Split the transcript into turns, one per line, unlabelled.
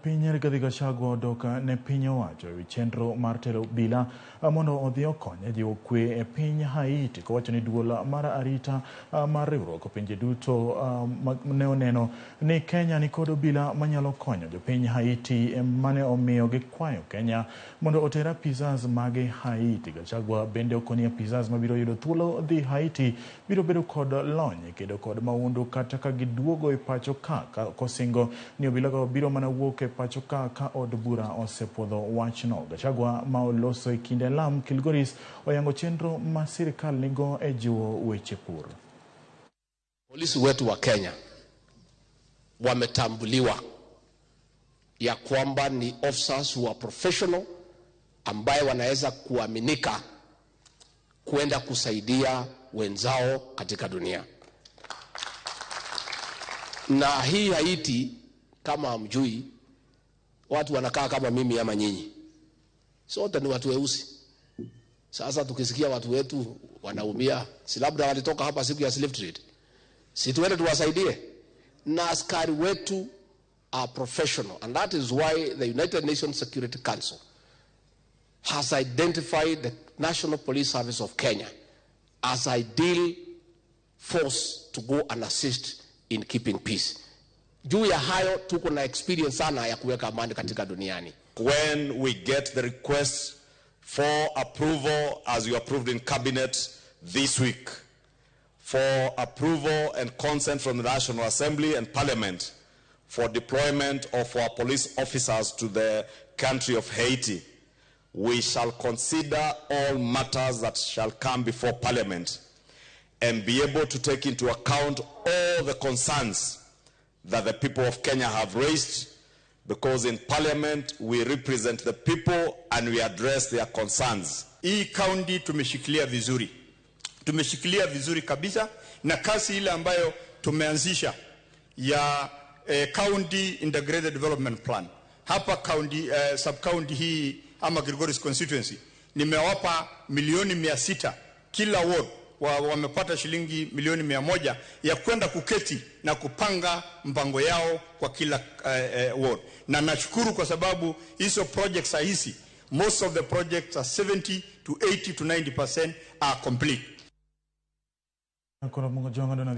Piny Rigathi Gachagua odok ne piny owacho ewi chenro mar tero obila mondo odhi okony e jiwo kwe e piny Haiti kowacho ni duol mar arita mar riwruok pinje duto ne oneno ni Kenya nikod obila manyalo konyo jopiny Haiti mane omiyo gikwayo Kenya mondo oter apisas mage Haiti. Gachagua bende okoni apisas mabiro yudo thuolo dhi Haiti biro bedo kod lony e kedo kod maundu kata ka giduogo e pacho ka kosingo ni obilago biro mana wuok e pacho ka ka od bura osepuodho wachno. Gachagua ma oloso e kinde lam Kilgoris oyango chenro ma sirikal nigo e jiwo weche pur.
Polisi wetu wa Kenya wametambuliwa ya kwamba ni officers who are professional ambaye wanaweza kuaminika kwenda kusaidia wenzao katika dunia. Na hii Haiti, kama hamjui, watu wanakaa kama mimi ama nyinyi, sote ni watu weusi. Sasa tukisikia watu wetu wanaumia, si labda walitoka hapa siku ya slave trade, si tuende tuwasaidie? Na askari wetu are professional, and that is why the United Nations Security Council has identified the National Police Service of Kenya as ideal force to go and assist in keeping peace. Juu ya hayo tuko na experience sana ya kuweka amani katika duniani.
When we get the request for approval, as you approved in cabinet this week, for approval and consent from the National Assembly and Parliament for deployment of our police officers to the country of Haiti, we shall consider all matters that shall come before Parliament and be able to take into account all the concerns that the people of Kenya have raised, because in Parliament we represent the people and we address their concerns.
Hii county tumeshikilia vizuri, tumeshikilia vizuri kabisa, na kazi ile ambayo tumeanzisha ya County Integrated Development Plan hapa county, sub county hii ama Kilgoris constituency nimewapa milioni 600 kila ward wamepata shilingi milioni 100 ya kwenda kuketi na kupanga mpango yao kwa kila ward, na nashukuru kwa sababu hizo projects saa hizi most of the projects are 70 to 80 to 90% are complete.
Kono mungo jonga dona